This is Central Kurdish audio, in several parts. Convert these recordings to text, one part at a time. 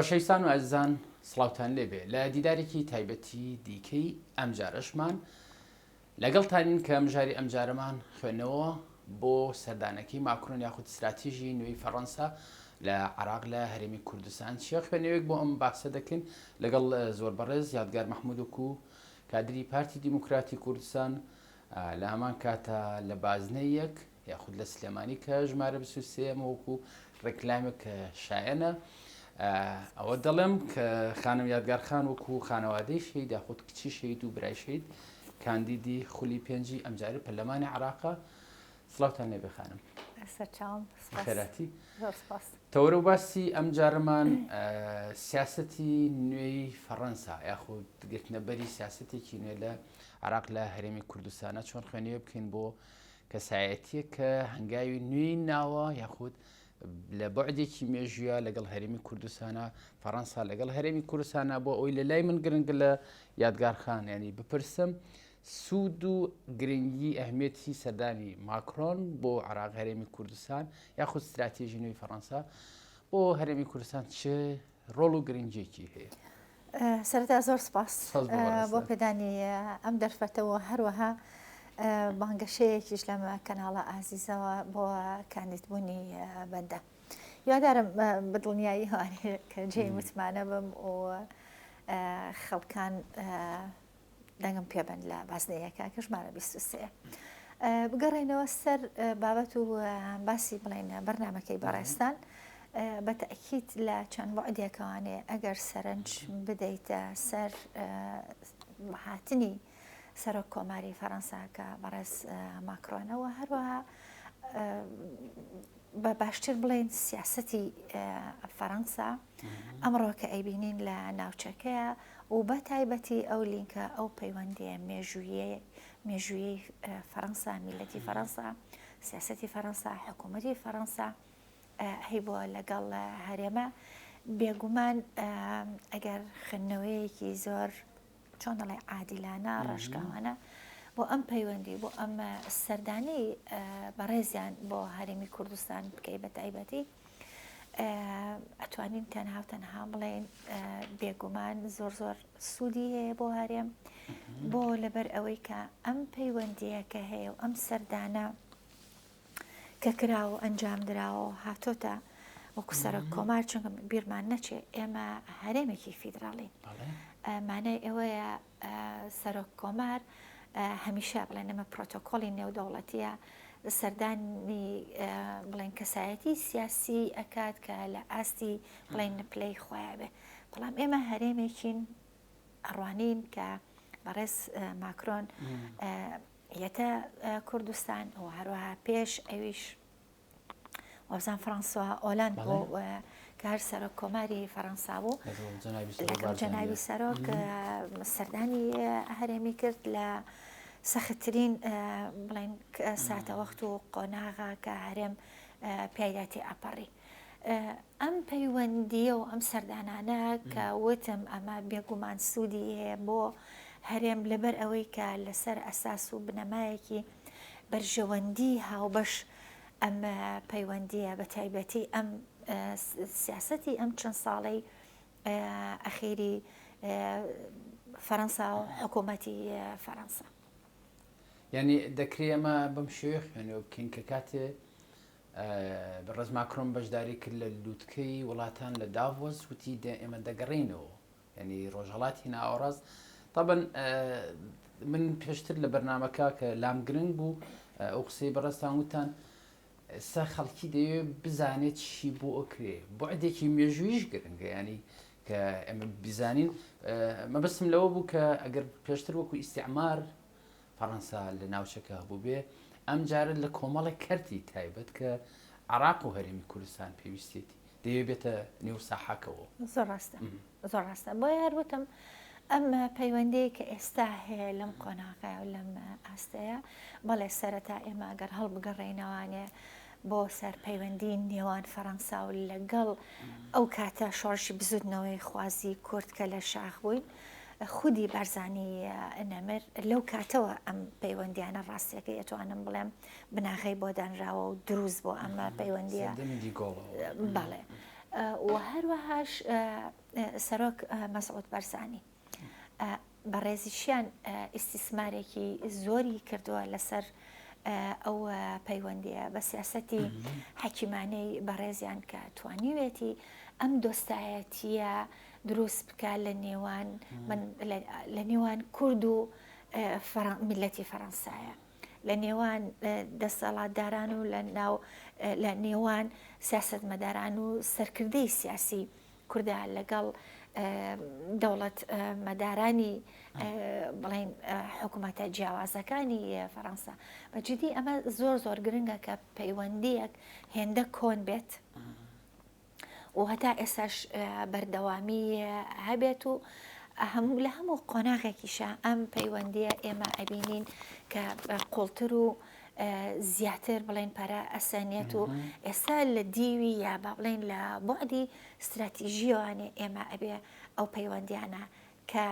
خۆشەویستان و ئازیزان سڵاوتان لێبێ لە دیدارێکی تایبەتی دیکەی ئەمجارەشمان لەگەڵتانین کە مژاری ئەمجارەمان خوێندنەوە بۆ سەردانەکەی ماکرۆن یاخود ستراتیژی نوێی فەڕەنسا لە عراق لە هەرێمی کوردستان چییە خوێندنەوەیەک بۆ ئەم باسە دەکەین لەگەڵ زۆر بەڕێز یادگار مەحمود وەکو کادری پارتی دیموکراتی کوردستان لە هەمان کاتە لە بازنەی یەک یاخود لە سلێمانی کە ژمارە 23 ئەمە وەکو ڕێکلامێک کە شایەنە ئەوە دەڵێم کە خانم یادگار خان وەکو خانەوادەی شەهید یاخود کچی شەهید و برای شەهید کاندیدی خولی پێنجی ئەمجارەی پەرلەمانی عراقە سڵاوتان لێبێ خانم. سەرچاوم سپاس. خێراتی. زۆر سپاس. تەوەرە و باسی ئەمجارەمان سیاسەتی نوێی فەڕەنسا یاخود گرتنەبەری سیاسەتێکی نوێ لە عراق لە هەرێمی کوردستانە چۆن خوێنەوە بکەین بۆ کەسایەتیەک کە هەنگاوی نوێی ناوە یاخود لە بەعدێکی مێژووە لەگەڵ هەرێمی کوردستانە فەڕەنسا لەگەڵ هەرێمی کوردستانە بۆ ئەوی لە لای من گرنگ لە یادگارخان ینی بپرسم سوود و گرنگی ئەهمیەتی سەردانی ماکرۆن بۆ عراق هەرێمی کوردستان یاخود ستراتیژی نوێی فەڕەنسا بۆ هەرێمی کوردستان چ ڕۆڵ و گرنگیەکی هەیە؟ سەرەتا زۆر سپاس بۆ پێدانی ئەم دەرفەتەوە هەروەها بانگەشەیەکیش لەم کەناڵە ئازیزەوە بۆ کاندیدبوونی بەندە. هیوادارم بەدڵنیایی هەوانێ کە جێی متمانە بم و خەڵکان دەنگم پێبن لە بازنەیەکە کە ژمارە 23 بگەڕێنەوە سەر بابەت و باسی بڵێن بەرنمەکەی بەڕێستان بە تەئکید لە چەند بوعدێکەوانێ ئەگەر سەرنج بدەیتە سەر هاتنی سەرۆک کۆماری فەرەنسا کە بەڕێز ماکرۆنەوە هەروەها بە باشتر بڵێن سیاسەتی فەرەنسا ئەمڕۆ کە ئەیبینین لە ناوچەکەیە و بە تایبەتی ئەو لینکە ئەو پەیوەندیە مێژوویە مێژوویەی فەرەنسا میلەتی فەرەنسا سیاسەتی فەرەنسا حکوومەتی فەرەنسا هەیبووە لەگەڵ هەرێمە، بێگومان ئەگەر خوێندنەوەیەکی زۆر چۆن دەڵێ عادیلانە ڕاشکاوانە بۆ ئەم پەیوەندی بۆ ئەم سەردانی بەڕێزیان بۆ هەرێمی کوردستان بکەی بە تایبەتی ئەتوانین تەنها و تەنها بڵێن بێگومان زۆر زۆر سوودی هەیە بۆ هەرێم بۆ لەبەر ئەوەی کە ئەم پەیوەندیەکە هەیە و ئەم سەردانە کە کراوە و ئەنجام دراوە و هاتۆتە وەکو سەرۆک کۆمار چونکە بیرمان نەچێ ئێمە هەرێمێکی فیدراڵین مانای ئەوەیە سەرۆک کۆمار هەمیشە بڵێن ئەمە پرۆتۆکۆلی نێودەوڵەتیە سەردانی بڵێن کەسایەتی سیاسی ئەکات کە لە ئاستی بڵێن پلەی خۆیان بێ بەڵام ئێمە هەرێمێکین ئەڕوانین کە بەڕێز ماکرۆن یەتە کوردستان و هەروەها پێش ئەویش وابزان فرانسوا ئۆلاند بوو کە هەر سەرۆک کۆماری فەرەنسا بوو لەگەڵ جەنابی سەرۆک سەردانی هەرێمی کرد لە سەختترین بڵێن ساتەوەخت و قۆناغا کە هەرێم پیایدا تێئەپەڕی. ئەم پەیوەندییە و ئەم سەردانانە کە وتم ئەمە بێگومان سوودی هەیە بۆ هەرێم لەبەر ئەوەی کە لەسەر ئەساس و بنەمایەکی بەرژەوەندی هاوبەش ئەم پەیوەندییە بە تایبەتی ئەم سیاسەتی ئەم چەند ساڵەی ئەخیری فەرەنسا و حکوومەتی فەرەنسا. یعنی دەکرێ ئەمە بەم شێوەیە خوێنەوە بکەین کە کاتێ بەڕێز ماکرۆن بەشداری کرد لە لوتکەی وڵاتان لە داڤۆس وتی ئێمە دەگەڕێینەوە یعنی ڕۆژهڵاتی ناوەڕاست طبعا من پێشتر لە بەرنمەکە کە لام گرنگ بوو ئەو قسەی بەڕێزتان وتان ئێستا خەڵکی دەیەوێت بزانێت چی بۆ ئەکرێ بەعدێکی مێژوویش گرنگە ینی کە ئێمە بزانین مەبەستم لەوە بوو کە ئەگەر پێشتر وەکو ئیسیعمار فەڕەنسا لە ناوچەکە هەبووبێ، ئەمجارە لە کۆمەڵێک کەرتی تایبەت کە عێراق و هەرێمی کوردستان پێویستیەتی، دەیەوێ بێتە نێو ساحەکەوە. زۆر ڕاستە، زۆر ڕاستە. بۆیە هەر وتم ئەم پەیوەندییەی کە ئێستا هەیە لەم قۆناغە و لەم ئاستەیە، بەڵێ سەرەتا ئێمە ئەگەر هەڵبگەڕێینەوانێ بۆ سەر پەیوەندی نێوان فەڕەنسا و لەگەڵ ئەو کاتە شۆڕشی بزووتنەوەی خوازی کورد کە لە شاخ بووین، خودی بارزانی نەمر لەو کاتەوە ئەم پەیوەندیانە ڕاستیەکەی ئەتوانم بڵێم بناغەی بۆ دانراوە و دروست بۆ ئەمە پەیوەندیە بەڵێ و هەروەهاش. سەرۆک مەسعود بەرزانی بەڕێزیشیان ئیستیسمارێکی زۆری کردووە لەسەر ئەو پەیوەندیە بە سیاسەتی حەکیمانەی بەڕێزیان کە توانیوێتی ئەم دۆستایەتیە دروست بکە لە نێوان لە نێوان کورد و میلەتی فەڕەنسایە لە نێوان دەسەڵاتداران و لە ناو لە نێوان سیاستمەداران و سەرکردەی سیاسی کوردە لەگەڵ دەوڵەت مەدارانی بڵین حکوومەتە جیاوازەکانی فەڕەنسا بە جدی ئەمە زۆر زۆر گرنگە کە پەیوەندیەک هێندە کۆن بێت و هەتا ئێستاش بەردەوامی هەبێت و هەموو لە هەموو قۆناغێکیشە ئەم پەیوەندیە ئێمە ئەبینین کە قوڵتر و زیاتر بڵێن پەرە ئەسەنێت و ئێستا لە دیوی یا با بڵێن لە بۆعدی ستراتیژیەوانێ ئێمە ئەبێ ئەو پەیوەندیانە کە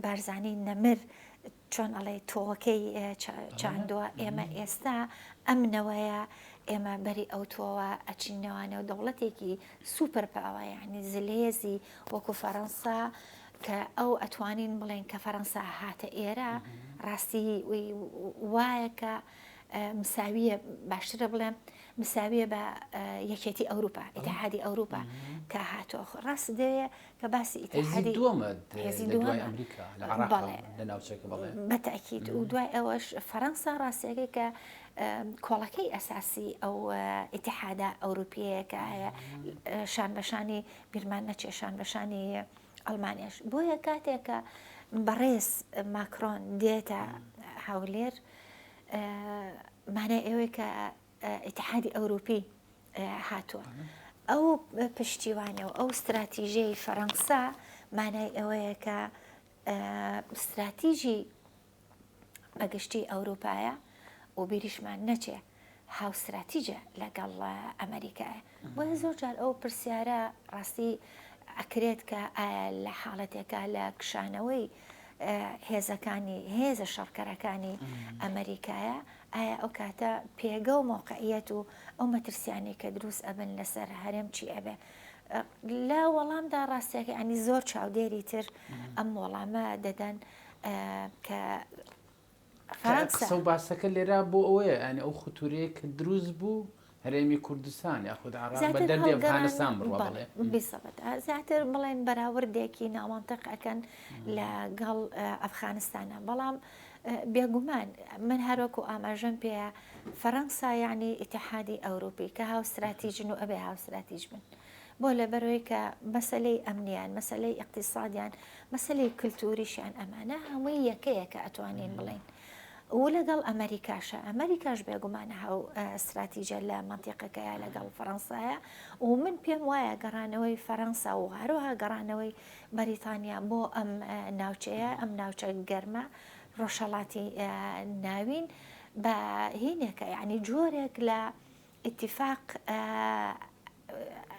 بارزانی نەمر چۆن ئەڵێی تۆوەکەی چاندووە ئێمە ئێستا ئەم نەوەیە ئێمە بەری ئەو تۆوە ئەچینەوە نێو دەوڵەتێکی super power یعنی زلهێزی وەکو فەرەنسا کە ئەو ئەتوانین بڵێن کە فەرەنسا هاتە ئێرە ڕاستی وایە کە مساویە باشترە بڵێم مساویە بە یەکێتی ئەوروپا ئیتحادی ئەوروپا کە هاتۆ ڕاست دەوێ کە باسی ئیتحادی دووەمە هێزی دووەمە ئەمریکا لە عێراق لە ناوچەکە بەڵێ بە تەئکید و دوای ئەوەش فەرەنسا ڕاستیەکەی کە کۆڵەکەی ئەساسی ئەو ئیتحادە ئەوروپیەیە کە هەیە شان بەشانی بیرمان نەچێ شان بەشانی ئەڵمانیاش بۆیە کاتێک کە بەڕێز ماکرۆن دێتە هەولێر مانای ئەوەی کە ئیتحادی ئەوروپی هاتووە. ئەو پشتیوانە و ئەو ستراتیژەی فەرەنسا مانای ئەوەیە کە ستراتیژی بەگشتی ئەوروپایە و بیریشمان نەچێ هاوستراتیجە لەگەڵ ئەمریکایە. بۆیە زۆر جار ئەو پرسیارە ڕاستی ئەکرێت کە ئایا لە حاڵەتێکا لە کشانەوەی هێزەکانی هێزە شەڕکەرەکانی ئەمریکایە ئایا ئەو کاتە پێگە و مەوقعیەت و ئەو مەترسیانەی کە دروست ئەبن لەسەر هەرێم چی ئەبێ؟ لە وەڵامدا ڕاستیەکە ینی زۆر چاودێری تر ئەم وەڵامە دەدەن کە فەرەنسا قسە و باسەکە لێرە بۆ ئەوەیە ینی ئەو خوتورەیە کە دروست بوو هەرێمی کوردستان یاخود عێراق بە زیاتر دەردی هەڵگەڕان ئەفغانستان بڕوا بەڵێ بڵێ بیسەبت زیاتر بڵێن بەراوردێکی نامەنتق ئەکەن لەگەڵ ئەفغانستانە بەڵام بێگومان من هەروەکو ئاماژەم پێیە فەرەنسا یعنی ئیتحادی ئەوروپی کە هاوستراتیژن و ئەبێ هاوستراتیژ بن بۆ لەبەرەوەی کە مەسلەی ئەمنیان مەسلەی ئیقتیسادیان مەسلەی کللتوریشیان ئەمانە هەمووی یەکەیە کە ئەتوانین بڵێین و لەگەڵ ئەمەریکاشە، ئەمەریکاش بێگومان هاو ستراتیجە لە مەنتیقەکەیە لەگەڵ فەرەنسایە و من پێم وایە گەڕانەوەی فەرەنسا و هەروەها گەڕانەوەی بەریتانیا بۆ ئەم ناوچەیە، ئەم ناوچە گەرمە ڕۆژهەڵاتی ناوین بە هینێکە یعنی جۆرێک لە ئیتیفاق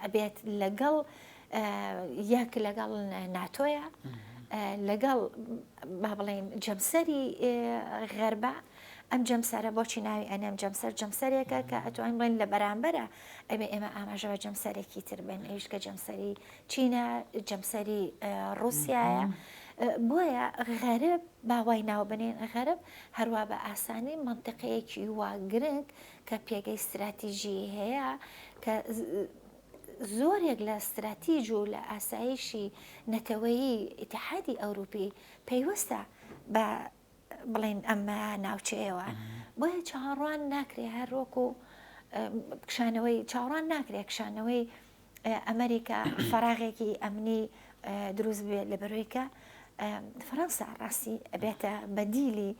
ئەبێت لەگەڵ یەک لەگەڵ ناتۆیە لەگەڵ با بڵێین جەمسەری غەربە ئەم جەمسەرە بۆچی ناوی ئەنێم جەمسەر جەمسەرێکە کە ئەتوانین بڵێن لە بەرامبەرە ئەبێ ئێمە ئاماژە بە جەمسەرێکی تر بن ئەویش کە جەمسەری چینە جەمسەری ڕووسایە بۆیە غەرب باوای ناو بنێن غەرب هەروە بە ئاسانی منطقەیەکی وا گرنگ کە پێگەی ستراتیژی هەیە کە زۆرێک لە ستراتیج و لە ئاسایشی نەتەوەیی ئیتحادی ئەوروپی پەیوەستە بە بڵێن ئەم ناوچەیەوە بۆیە چاوەڕوان ناکرێ هەر وەکو کشانەوەی چاوەڕوان ناکرێ کشانەوەی ئەمریکا فەراغێکی ئەمنی دروست بێت لە بەرەوەی کە فەرەنسا ڕاستی ئەبێتە بەدیلی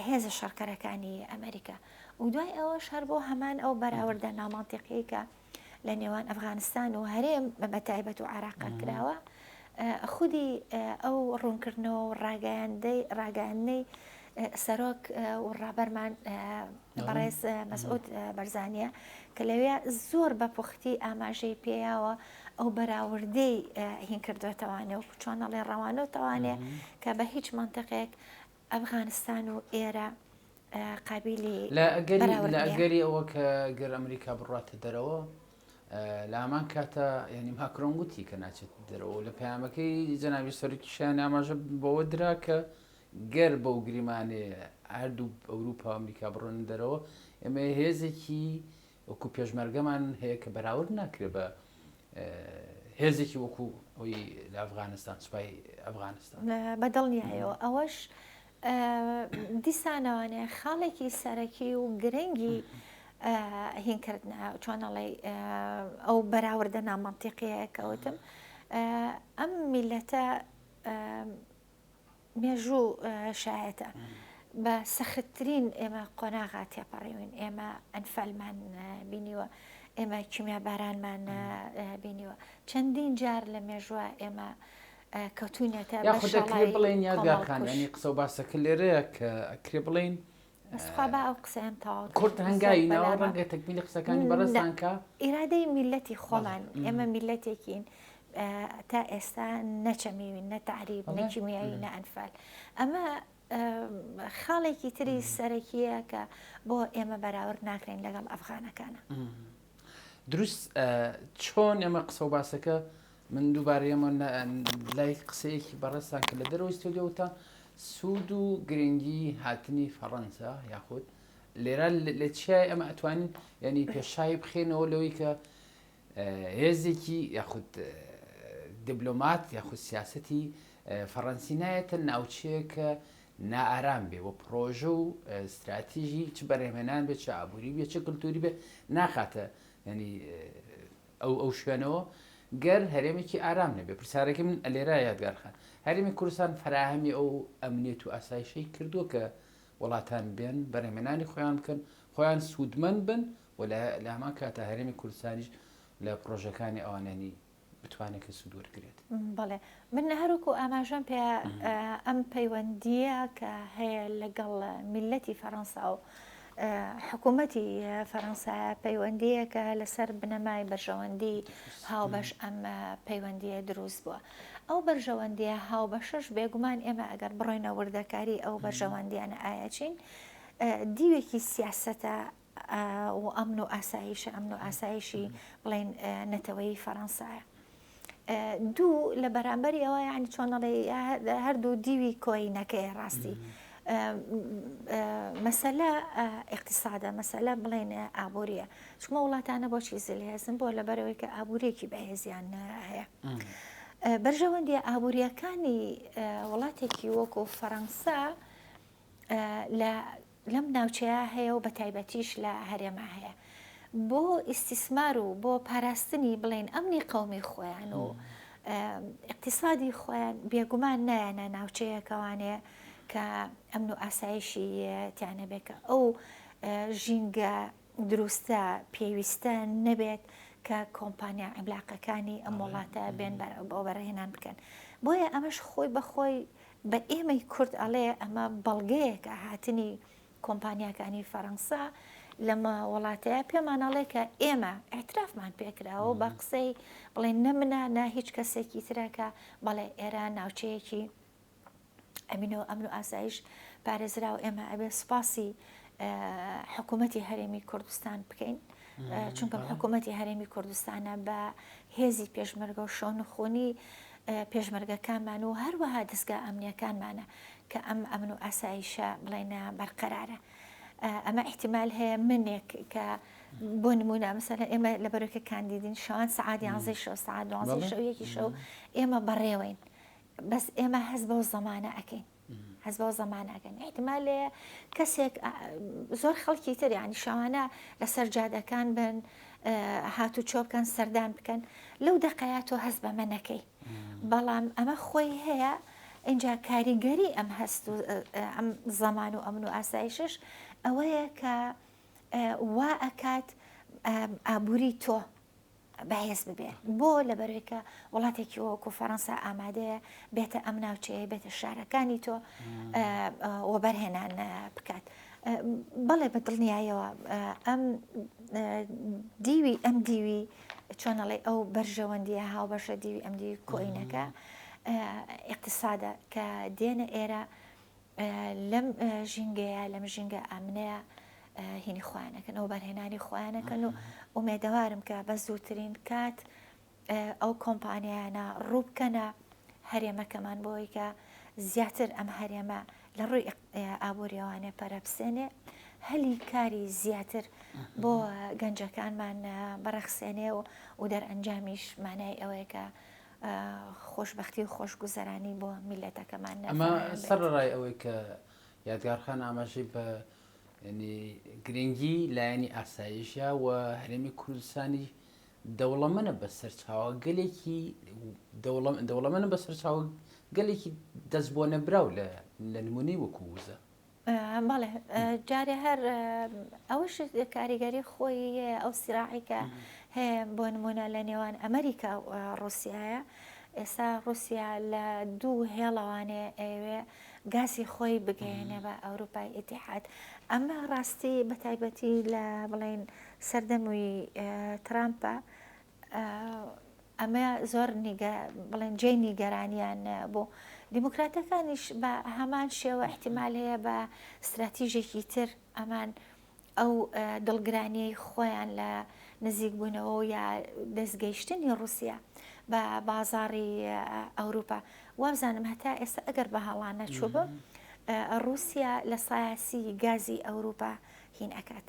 هێزە شەڕکەرەکانی ئەمریکا و دوای ئەوەش هەر بۆ هەمان ئەو بەراوردە نامانتیقیەی کە لە نێوان ئەفغانستان و هەرێم بە تایبەت و عێراقا کراوە خودی ئەو ڕوونکردنەوە و ڕاگەیاندەی ڕاگەیاندنەی سەرۆک و ڕابەرمان بەڕێز مەسعود بەرزانیە کە لەوێ زۆر بە پوختی ئاماژەی پێیاوە ئەو بەراوردەی هین کردوێتەوانێ و چۆنەڵێ ڕەوانەوەتەوانێ کە بە هیچ منطقێک ئەفغانستان و ئێرە قابیلی لە ئەگەری بەراورد لە نییە. ئەگەری ئەوە کە گەر ئەمریکا بڕاتە دەرەوە. لە هەمان کاتە یعنی ماکرۆن گوتی کە ناچێت دەرەوە لە پەیامەکەی جەنابی سەرۆکیشیان ئاماژە بەوە درا کە گەر بەو گریمانەیە هەردوو ئەوروپا و ئەمریکا بڕۆن دەرەوە ئێمە هێزێکی وەکو پێشمەرگەمان هەیە کە بەراورد ناکرێت بە هێزێکی وەکو ئەوی لە ئەفغانستان سوپای ئەفغانستان. بە دڵنیایەوە ئەوەش دیسانەوانێ خاڵێکی سەرەکی و گرنگی هینکردنە چۆن ئەڵێی ئەو بەراوردە نامەنتیقیەیە کە وتم ئەم میلەتە مێژوو شایەتە بە سەختترین ئێمە قۆناغا تێپەڕیوین ئێمە ئەنفالمان بینیوە ئێمە کیمیابارانمان بینیوە چەندین جار لە مێژوە ئێمە کەوتوینەتە یاخود ئەکرێ بڵێین یادگار خان ینی قسە و باسەکە لێرەیە کە ئەکرێ بڵێین بەس خوا با ئەو قسەیەم تەواو کەم کورت زۆر هەنگاوی ناوە بەلامە ڕەنگە تەکمیلی قسەکانی نا بەڕێزتان کە ئیرادەی میللەتی بەڵێ خۆمان ئێمە میللەتێکین تا ئێستا نەچەمیوین نە تەعریب نە بەڵێ کیمیایی نە ئەنفال ئەمە خاڵێکی تری سەرەکییە کە بۆ ئێمە بەراورد ناکرێن لەگەڵ ئەفغانەکانە. دروست چۆن ئێمە قسە و باسەکە من دووبارە یەمە لای قسەیەکی بەڕێزتان کە لە دەرەوەی ستۆدیۆ وتان سوود و گرنگی هاتنی فەڕەنسا یاخود لێرە لە چیای ئەمە ئەتوانین ینی پێشایی بخێنەوە لەوەی کە هێزێکی یاخود دیبلۆمات یاخود سیاستی فەڕەنسی نایەتە ناوچەیە کە نائارام بێ و پرۆژە و استراتیژی چ بەرهەمێنان بێ چ ئابووری بێ چ کللتوری بێ ناخاتە ینی ئەو ئەو شوێنەوە گەر هەرێمێکی ئارام نەبێ پرسیارەکەی من لێرە یادگار خان هەرێمی کوردستان فەراهەمی ئەو ئەمنیەت و ئاسایشەی کردووە کە وڵاتان بێن بەرهەمێنانی خۆیان بکەن خۆیان سوودمەند بن و لە هەمان کاتا هەرێمی کوردستانیش لە پرۆژەکانی ئەوانانی بتوانێت کە سوود وەرگێت. بەڵێ من هەروکو ئاماژەم پێ ئەم پەیوەندییە کە هەیە لەگەڵ میللەتی فەرەنسا و حکوومەتی فەرەنسا پەیوەندییەکە لەسەر بنەمای بەرژەوەندی هاوبەش ئەم پەیوەندییە دروست بووە. ئەو بەرژەوەندییە هاوبەشەش بێگومان ئێمە ئەگەر بڕۆینە وردەکاری ئەو بەرژەوەندیانە ئایا چین دیوێکی سیاسەتە و ئەمن و ئاسایشە ئەمن و ئاسایشی بڵێن نەتەوەیی فەڕەنسایە. دوو لە بەرامبەری ئەوە یعنی چۆن ئەڵێ هەردوو دیوی کۆینەکەیە ڕاستی مەسەلە ئیقتیسادە مەسەلە بڵێن ئابووریە چونکە وڵاتانە بۆچی زلهێزن بۆ لەبەرەوەی کە ئابووریەکی بەهێزیان هەیە بەرژەوەندیە ئابووریەکانی وڵاتێکی وەکو فەڕەنسا لە لەم ناوچەیە هەیە و بەتایبەتیش لە هەرێما هەیە بۆ ئیستیسمار و بۆ پاراستنی بڵێن ئەمنی قەومی خۆیان و ئیقتیسادی خۆیان بێگومان نایەنە ناوچەیەکەوانێ کە ئەمن و ئاسایشی تیا نەبێت کە ئەو ژینگە دروستە پێویستە نەبێت کە کۆمپانیا عیملاقەکانی ئەم وڵاتە بێن بەرهێنان بکەن بۆیە ئەمەش خۆی بەخۆی بە ئێمەی کورد ئەڵێ ئەمە بەڵگەیەکە هاتنی کۆمپانیاکانی فەرەنسا لەمە وڵاتەیە پێمان ئەڵێ کە ئێمە ئیعترافمان پێکراوە بە قسەی بڵێن نە منە نە هیچ کەسێکی ترە کە بەڵێ ئێرە ناوچەیەکی ئەمین و ئەمن و ئاسایش پارێزراو ئێمە ئەبێ سوپاسی حکوومەتی هەرێمی کوردستان بکەین چونکە حکوومەتی هەرێمی کوردستانە بە هێزی پێشمەرگە و شەونخونی پێشمەرگەکانمان و هەروەها دەزگا ئەمنیەکانمانە کە ئەم ئەمن و ئاسایشە بڵێنە بەرقەرارە. ئەمە ئیحتیمال هەیە منێک کە بۆ نمونە مەسەلەن ئێمە لە بەرۆکە کاندیدین شەوان سەعات یانزەی شەو سەعات دوانزەی شەو یەکی شەو ئێمە بەڕێوەین بەس ئێمە هەست بەو زەمانە ئەکەین هەست بەو زەمانە ئەکەن ئیحتیمال لێیە کەسێک زۆر خەڵکی تر یانی شەوانە لەسەر جادەکان بن هاتوچۆ بکەن سەردان بکەن لەو دەقەیە تۆ هەست بەمە نەکەی بەڵام ئەمە خۆی هەیە اینجا کاریگەری ئەم هەست و ئەم زەمان و ئەمن و ئاسایشش ئەوەیە کە وا ئەکات ئابووری تۆ بەهێز ببێ بۆ لەبەرەوەی کە وڵاتێکی وەکو فەرەنسا ئامادەیە بێتە ئەم ناوچەیە بێتە شارەکانی تۆ وەبەرهێنان بکات بەڵێ بە دڵنیایەوە ئەم دیوی ئەم دیوی چۆنەڵێ ئەو بەرژەوەندیە هاوبەشە دیوی ئەم دیوی کۆینەکە اقتصادە کە دێنە ئێرە لەم ژینگەیە لەم ژینگە ئامنەیە. هینی خۆیانەکەن ئەو بەرهێنانی خۆیانەکەن و ئومێدەوارم کە بە زووترین کات ئەو کۆمپانیایانە ڕووبکەنە هەرێمەکەمان بۆی کە زیاتر ئەم هەرێمە لە ڕووی ئابووریەوانێ پەرە بسێنێ هەلی کاری زیاتر بۆ گەنجەکانمان بەڕەخسێنێ و و دەرئەنجامیش مانای ئەوەیە کە خۆشببختی و خۆشگوزەرانی بۆ میلەتەکەمان ئەمە سەرڕای ئەوەی کە یادگارخان ئاماژەی بە ینی گرنگی لایەنی ئاسایشە و هەرێمی کوردستانی دەوڵەمەنە بە سەرچاوە گەلێکی دەوڵەمەنە بە سەرچاوە گەلێکی دەست بۆ نەبراو لە لە نمونەی وەکو وزە. بەڵێ جارێ هەر ئەوەش کاریگەری خۆی هەیە ئەو سیراعی کە هەیە بۆ نمونە لە نێوان ئەمریکا و ڕوسیایە ئێستا ڕوسیا لە دوو هێڵەوانێ ئەوێ گازی خۆی بگەیەنێ بە ئەوروپای ئیتیحاد ئەمە ڕاستی بە تایبەتی لە بڵێن سەردەمی ترامپە ئەمە زۆر نیگە بڵێن جێی نیگەرانیان بوو. دیموکراتەکانیش بە هەمان شێوە ئیحتیمال هەیە بە ستراتیژێکی تر ئەمان ئەو دڵگرانیەی خۆیان لە نزیکبوونەوە و یا دەستگەیشتنی ڕووسیا بە بازاڕی ئەوروپا وابزانم هەتا ئێستا ئەگەر بە هەڵا نەچووبم ڕووسیا لە سایاسی گازی ئەوروپا هین ئەکات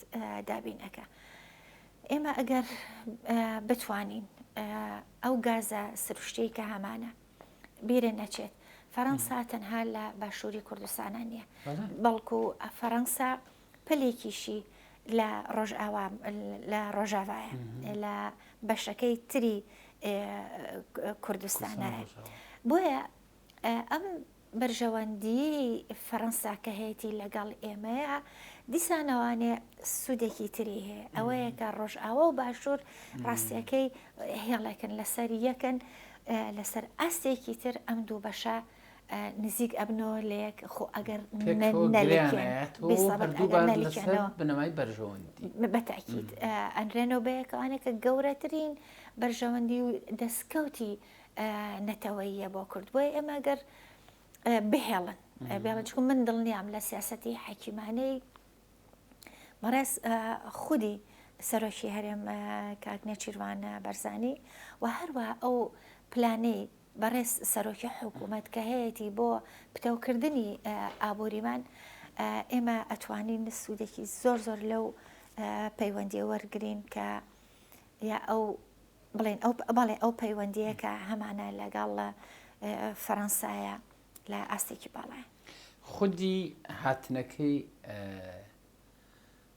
دابین ئەکا. ئێمە ئەگەر بتوانین ئەو گازە سروشتیەی کە هەمانە بیرێ نەچێت فەرەنسا تەنها لە باشووری کوردستانە نییە بەڵکو فەرەنسا پلێکیشی لە ڕۆژئاوا لە ڕۆژاوایە لە بەشەکەی تری کوردستانە بۆیە ئەم بەرژەوەندیی فەرەنسا کە هەیەتی لەگەڵ ئێمەیە، دیسانەوانێ سوودێکی تری هەیە، ئەوەیە کە ڕۆژئاوا و باشوور ڕاستییەکەی هێڵێکن لەسەر یەکن، لەسەر ئاستێکی تر ئەم دوو بەشە نزیک ئەبنەوە لە یەک، خۆ ئەگەر نەلکێنەوە بنەمای بەرژەوەندی بە تەئکید ئەنرێنەوە بە یەکەوانێ کە گەورەترین بەرژەوەندی و دەستکەوتی نەتەوەییە بۆ کورد بۆیە ئێمە گەر بهێڵن بێڵن چکم من دڵنیام لە سیاستی حەکیمانەی بەڕێز خودی سەرۆکی هەرێم کاک نێچیروان بەرزانی و هەروە ئەو پلانەی بەڕێز سەرۆکی حکوومەت کە هەیەی بۆ پتەوکردنی ئابووریمان ئێمە ئەتوانین سوودێکی زۆر زۆر لەو پەیوەندیە وەرگین کە یا ئەو بڵێن ئەو بەڵێ ئەو پەیوەندییە کە هەمانە لەگەڵ فەرەنسایە لە ئاستێکی باڵایە. خودی هاتنەکەی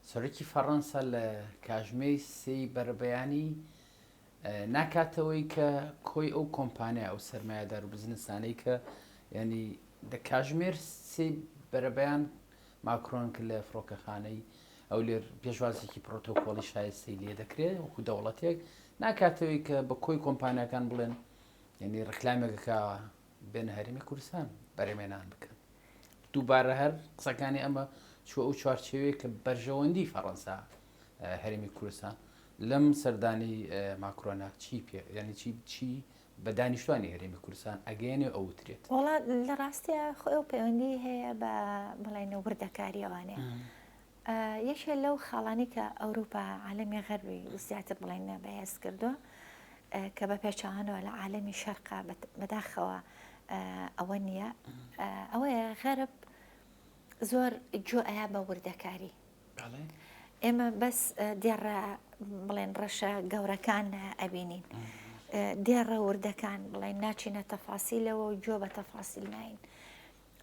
سەرۆکی فەڕەنسا لە کاژمێری سێی بەرەبەیانی ناکاتەوەی کە کۆی ئەو کۆمپانیا ئەو سەرمایەدار و بزنسانەی کە ینی دە کاژمێر سێی بەرەبەیان ماکرۆن کە لە فڕۆکەخانەی هەولێر پێشوازێکی پرۆتۆکۆڵی شایستەی لێ دەکرێت وەکو دەوڵەتێک ناکاتەوەی کە بە کۆی کۆمپانیاکان بڵێن یعنی ڕکلامێکەکە بێنە هەرێمی کوردستان بەرەمێنان بکەن دووبارە هەر قسەکانی ئەمە چوە ئەو چوارچێوەیە کە بەرژەوەندی فەڕەنسا هەرێمی کوردستان لەم سەردانی ماکرۆنا چی پێ ینی چی چی بە دانیشتوانی هەرێمی کوردستان ئەگەیەنێ و ئەوترێت. وەڵا لە ڕاستیا خۆی ئەو پەیوەندی هەیە بە بڵێن وردەکاریەوانێ یەکێ لەو خاڵانی کە ئەوروپا عالەمی غەربی زیاتر بڵێن بەهێز کردووە کە بە پێچەوانەوە لە عالەمی شەرقا بەداخەوە ئەوە نییە ئەوەیە غەرب زۆر گوێ ئەیا بە وردەکاری ئێمە بەس دێڕە بڵێن ڕەشە گەورەکان ئەبینین دێڕە وردەکان بڵێن ناچینە تەفاسیلەوە و گوێ بە تەفاسیل ناین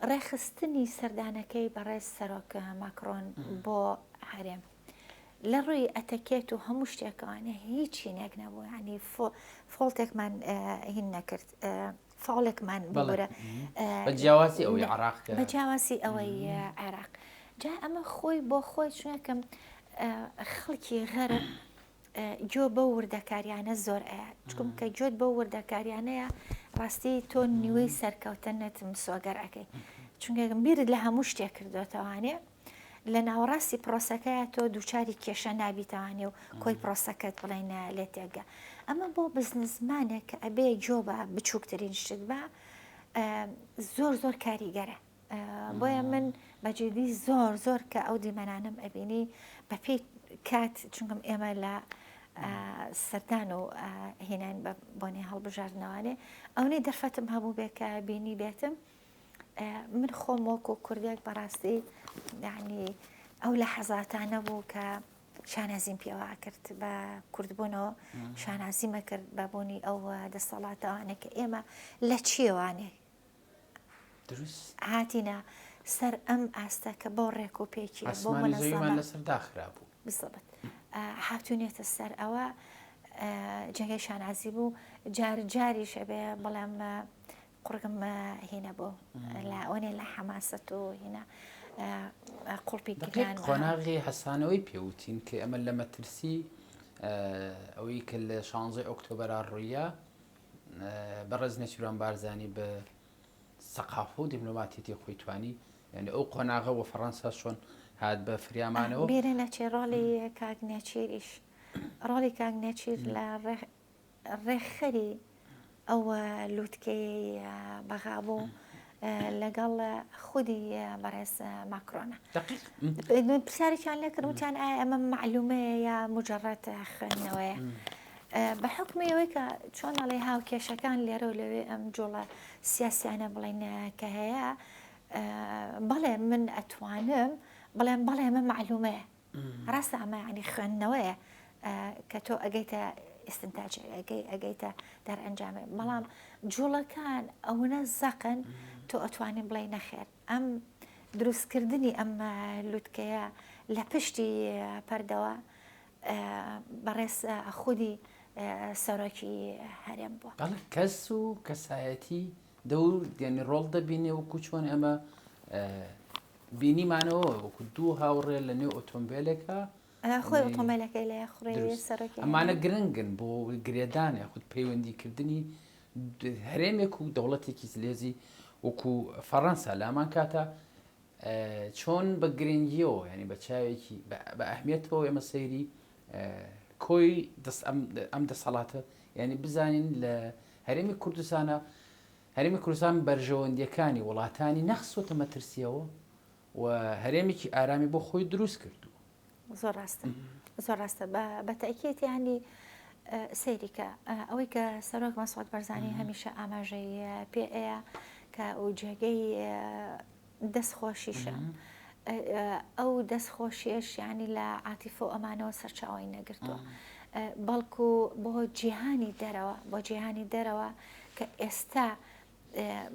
ڕێکخستنی سەردانەکەی بەڕێز سەرۆک ماکرۆن بۆ هەرێم لە ڕووی ئەتەکێت و هەموو شتێکەوانە هیچ هینێک نەبوو ینی فۆڵتێکمان هین نەکرد فاڵێکمان ببورە بە جیاوازی ئەوەی عراق بە جیاوازی ئەوەی عێراق جا ئەمە خۆی بۆ خۆی چونەکەم خەڵکی غەرب گوێ بەو وردەکاریانە زۆر ئەیە چکم کە گوێت بەو وردەکاریانەیە ڕاستی تۆ نیوەی سەرکەوتنت مسۆگەر ئەەکەی چونکە بیرت لە هەموو شتێک کردوێتەوانێ لە ناوەڕاستی پرۆسەکەیا تۆ دووچاری کێشە نابیتەوانێ و کۆی پرۆسەکەت بڵێن لێ تێگە ئەمە بۆ بزنسمانێک کە ئەبێ جۆ بە بچووکترین شت بە زۆر زۆر کاریگەرە. بۆیە من بە جدی زۆر زۆر کە ئەو دیمەنانەم ئەبینی بە پێی کات چونکم ئێمە لە سەردان و هێنان بە بۆنەی هەڵبژاردنەوانێ ئەونەی دەرفەتم هەبوو بێ کە بینی بێتم من خۆم وەکو کوردێک بەڕاستی یعنی ئەو لە حەزاتانە بوو کە شانازیم پێوە کرد بە کوردبوونەوە شانازیمە کرد بە بوونی ئەو دەسەڵاتەوانە کە ئێمە لە چیەوانێ دروست هاتینە سەر ئەم ئاستە کە بۆ ڕێک و پێکی بۆ ئاسمانی زەویمان لەسەر داخرابوو. بالضبط هاتوونێتە سەر ئەوە جێگەی شانازی بوو جار جاریش ئەبێ بڵێم قوڕگم هینە بوو لە ئەوەنێ لە حەماسەت و هینە قوڵپی دقیق قۆناغی هەستانەوەی پێوتین کە ئەمە لە مەترسی ئەوەی کە لە شانزەی ئۆکتۆبەرا ڕوویە بەڕێز نێچیروان بارزانی بە سەقافە و دیپلۆماتیەتی خۆی توانی یعنی ئەو قۆناغە وە فەڕەنسا چۆن هات بە فریامانەوە. بیرە نەچێ ڕۆڵی کاک نێچیریش ڕۆڵی کاک نێچیر لە ڕێکخەری ئەو لوتکەیەی بەغا بوو لەگەڵ خودی بەڕێز ماکرۆنە. دقیق. پرسیارێکیان لێکرد وتیان ئایا ئەمە مەعلومەیە یا مجرد خوێندنەوەیە؟ بە حوکمی ئەوەی کە چۆن ئەڵێی هاوکێشەکان لێرە و لەوێ ئەم جوڵە سیاسیانە بڵێن کە هەیە بەڵێ من ئەتوانم بڵێم بەڵێ ئەمە مەعلومەیە ڕاستە ئەمە ینی خوێندنەوەیە کە تۆ ئەگەیتە ئستنتاجێک ئەگەی ئەگەیتە دەرئەنجامێ بەڵام جوڵەکان ئەوەنە زەقن تۆ ئەتوانین بڵێ نەخێر ئەم دروستکردنی ئەم لوتکەیە لە پشتی پەردەوە بەڕێز خودی سەرۆکی هەرێم بووە. بەڵێ کەس و کەسایەتی دەور یعنی ڕۆڵ دەبینێ وەکو چۆن ئێمە بینیمانەوە وەکو دوو هاوڕێ لە نێو ئۆتۆمبیلێکە خۆی ئۆتۆمبیلەکەی لە خوڕی سەرۆکی ئەمانە گرنگن بۆ گرێدان یاخود پەیوەندیکردنی هەرێمێک و دەوڵەتێکی زلێزی وەکو فەڕەنسا لامان کاتە چۆن بە گرنگیەوە یانی بە چاوێکی بە ئەهمیەتەوە ئێمە سەیری کۆی ئەم دەسەڵاتە یعنی بزانین لە هەرێمی کوردستانە هەرێمی کوردستان بەرژەوەندیەکانی وڵاتانی نەخسۆتە مەترسیەوە و هەرێمێکی ئارامی بۆ خۆی دروست کردووە. زۆر ڕاستە زۆر ڕاستە بە تەئکید یانی سەیریکە ئەوەی کە سەرۆک مەسعود بەرزانی هەمیشە ئاماژەی پێ ئەیە کە ئەو جێگەی دەستخۆشیشە ئەو دەستخۆشیەش یانی لە عاتیفە و ئەمانەوە سەرچاوی نەگرتووە بەڵکو بۆ جیهانی دەرەوە بۆ جیهانی دەرەوە کە ئێستا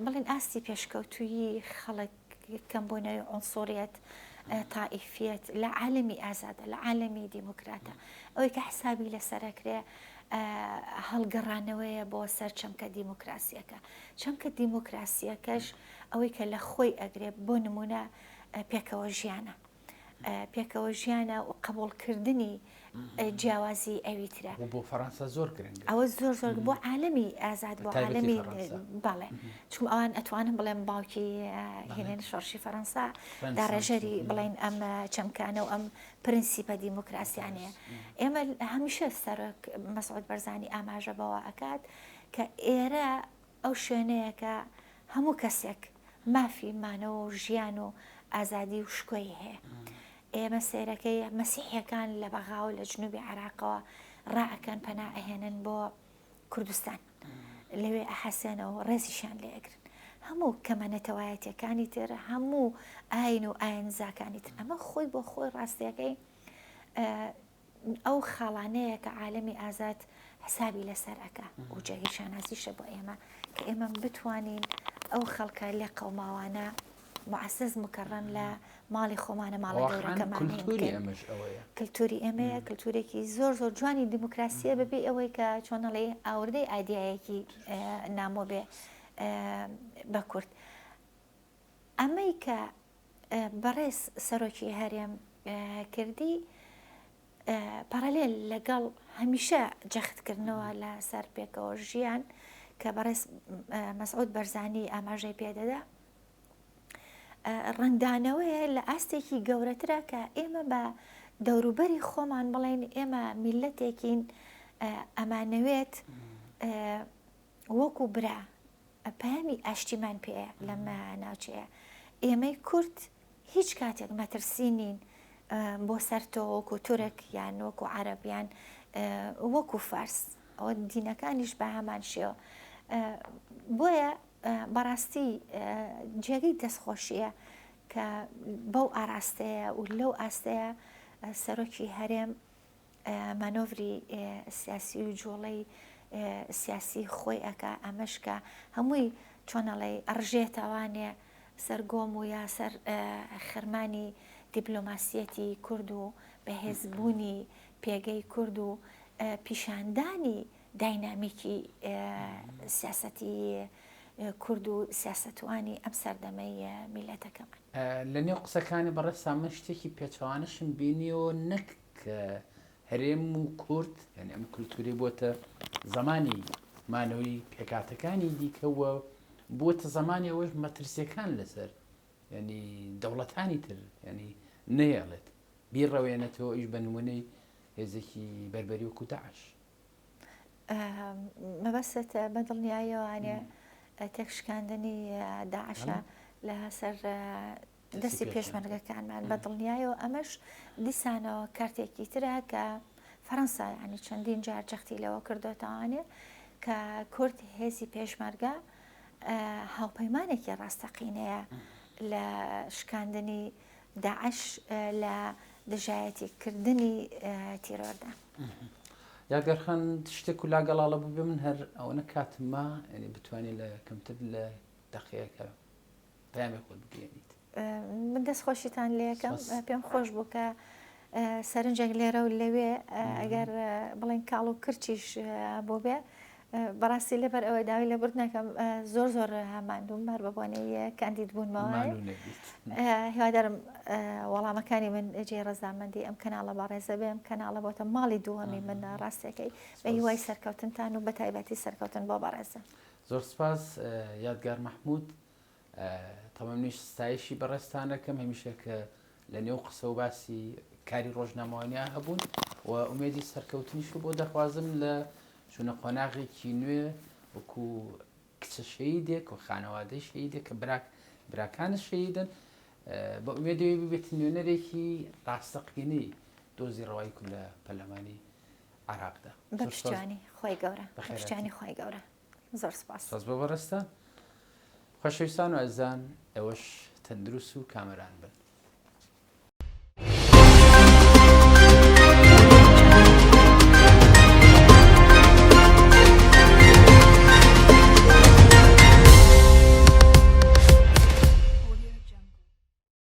بڵێن ئاستی پێشکەوتوویی خەڵک کەمبوونەوەی عونسوریەت، تائیفیەت لە عالەمی ئازادە، لە عالەمی دیموکراتە. ئەوەی کە حسابی لەسەر ئەکرێ هەڵگەڕانەوەیە بۆ سەر چەمکە دیموکراسیەکە. چەمکە دیموکراسیەکەش ئەوەی کە لە خۆی ئەگرێ بۆ نمونە پێکەوە ژیانە. پێکەوە ژیانە و قبوڵکردنی جیاوازی ئەوی ترە. و بۆ فەرەنسا زۆر گرنگە. ئەوە زۆر زۆر بۆ عالەمی ئازاد بۆ عالەمی بەڵێ چونکە ئەوان ئەتوانن بڵێم باوکی هێنێن شۆڕشی فەرەنسا داڕێژەری بڵێن ئەم چەمکانە و ئەم پرنسیپە دیموکراسیانەیە ئێمە هەمیشە سەرۆک مەسعود بەرزانی ئاماژە بەوە ئەکات کە ئێرە ئەو شوێنەیە کە هەموو کەسێک مافی مانەوە و ژیان و ئازادی و شکۆی هەیە. ئێمە سەیرەکەی مەسیحیەکان لە بەغا و لە جنوبی عێراقەوە ڕائەکەن پەنا ئەهێنن بۆ کوردستان لەوێ ئەحەسێنەوە ڕێزیشیان لێ ئەگرن هەموو کەمە نەتەوایەتیەکانی تر هەموو ئاین و ئاینزاکانی تر ئەمە خۆی بۆ خۆی ڕاستیەکەی ئەو خاڵانەیە کە عالەمی ئازاد حسابی لەسەر ئەکا و جێگەی شانازیشە بۆ ئێمە کە ئێمە بتوانین ئەو خەڵکە لێقەوماوانە معزز مکەڕەم لە ماڵی خۆمانە ماڵە گەورەکەمان کلتوری ئێمەش ئەوەیە کلتوری ئێمەیە کلتورێکی زۆر زۆر جوانی دیموکراسیە بەبێ ئەوەی کە چۆنەڵێ ئاوردەی ئایدیایەکی نامۆ بێ بە کورد ئەمەی کە بەڕێز سەرۆکی هەرێم کردی پەڕەلێل لەگەڵ هەمیشە جەختکردنەوە لە سەر پێکەوە ژیان کە بەڕێز مەسعود بەرزانی ئاماژەی پێدەدا ڕەنگدانەوەیە لە ئاستێکی گەورەترە کە ئێمە بە دەوروبەری خۆمان بڵێن ئێمە میلەتێکین ئەمانەوێت وەکو برا پەیامی ئاشتیمان پێیە لەم ناوچەیە. ئێمەی کورد هیچ کاتێک مەترسی نین بۆ سەر تۆ وەکو تورک یان وەکو عەرەب یان وەکو فارس ئەوە دینەکانیش بە هەمان شێوە بۆیە بەڕاستی جێگەی دەستخۆشیە کە بەو ئاراستەیە و لەو ئاستەیە سەرۆکی هەرێم مانۆڤری سیاسی و جوڵەی سیاسی خۆی ئەکا ئەمەش کە هەمووی چۆن ئەڵێی ئەڕژێتەوانێ سەر گۆم و یا سەر خەرمانی دیبلۆماسیەتی کورد و بەهێزبوونی پێگەی کورد و پیشاندانی داینامیکی سیاسەتی کورد و سیاسەتوانی ئەم سەردەمەی میلەتەکەمان. لە نێو قسەکانی بەڕێزتان من شتێکی پێچەوانەشم بینیەوە نەک هەرێم و کورد یعنی ئەم کولتوری بۆتە زمانی مانەوەی پێکاتەکانی دیکە و بووەتە زمانی ئەوەش مەترسیەکان لەسەر ینی دەوڵەتانی تر ینی نەیەڵێت بیڕەوێنێتەوە ئیش بە نمونەی هێزێکی بەربەری وەکو داعش. مەبەستت بە دڵنیاییەوە تێکشکاندنی داعشە لەسەر دەستی پێشمەرگەکانمان بە دڵنیایەوە ئەمەش دیسانەوە کارتێکی ترە کە فەرەنسا ینی چەندین جار جەختی لەوە کردوتەوانێ کە کورد هێزی پێشمەرگە هاوپەیمانێکی ڕاستەقینەیە لە شکاندنی داعش لە دژایەتی کردنی تیرۆردا. یادگار خان شتێک و لاگەڵاڵە بوو بێ من هەر ئەوەنە کاتم ما یعنی بتوانێت لە کەمتر لە دەقەیەکە پەیامی خۆت بگەیەنیت. من دەست خۆشیتان لێکەم پێم خۆش بوو کە سەرنجێک لێرە و لەوێ ئەگەر بڵێن کاڵ و کرچیش بۆ بێ بەڕاستی لەبەر ئەوەی داوای لێبوردن ئەکەم زۆر زۆر ماندووم هەر بە بۆنەی کاندید بوونمەوە هیوادارم وەڵامەکانی من جێ ڕەزامەندی ئەم کەناڵە بەڕێزە بێ ئەم کەناڵە بۆتە ماڵی دووەمی من ڕاستەکەی بە هیوای سەرکەوتنتان و بە تایبەتی سەرکەوتن بۆ بەڕێزە زۆر سپاس یادگار مححمود تەمام منیش ستایشی بەڕێزتان دەکەم هەمیشە کە لە نێو قسە و باسی کاری ڕۆژنامەوانیا هەبوون و ئومێدی سەرکەوتنیش بۆ دەخوازم لە چوونە قۆناغێکی نوێ وەکو کچە شەیدێک و خانەوادەی شەیدێک کە براک براکانت شەیدن بە ئومێدەوەی ببێت نوێنەرێکی ڕاستەقینەی دۆزی ڕەوای کورد لە پەرلەمانی عراقدا بە پشتیوانی خۆی گەورە بە پشتیوانی خۆی گەورە زۆر سپاس. سپاس بۆ بەڕێزتان. خۆشەویستان و ئازیزان ئێوەش تەندروست و کامەران بن.